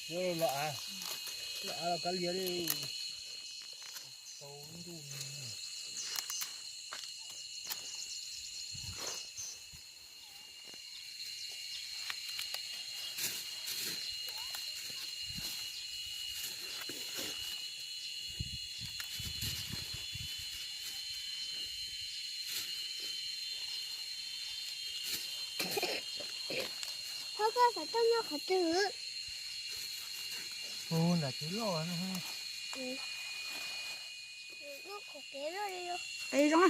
Los av, los av los kav liam li. Thov koj xav tau nyob qhov twg? Hu nram tsev loj no. Lub qhov kev loj li. Qe zoo.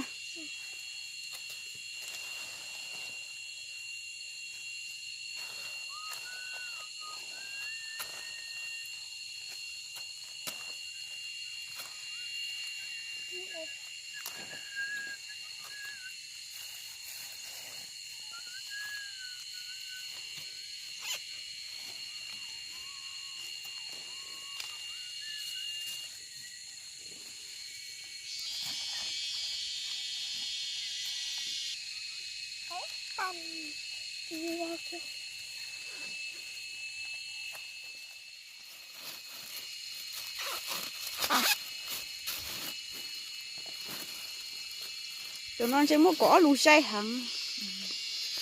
Cov no ntshe muaj kaum ob lus sai heev.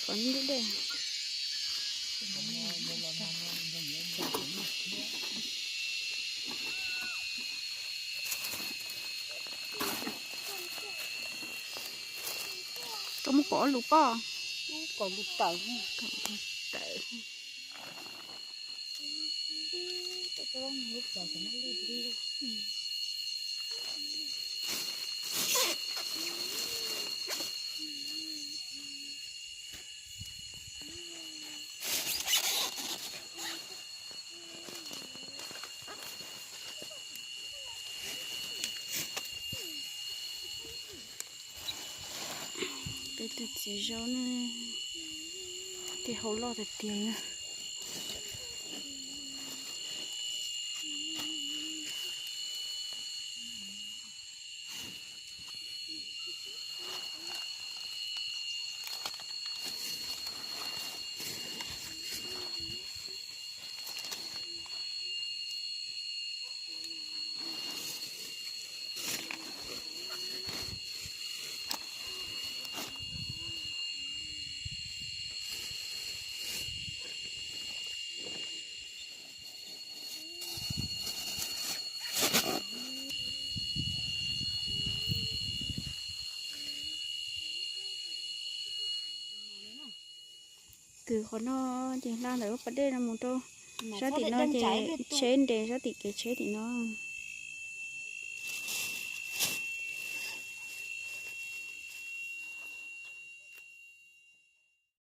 Kom deb deb. Koj muab kaum ob lus poj. Kaum lus tawm. Kaum lus tawm. Peb tus txiv zaub ne, tej hau loj tiag tiag na. Kwv qhov no ces hla ntawm lub pas dej no mus rau sab tim no ces tsheb nres sab tim kev tsheb tim no.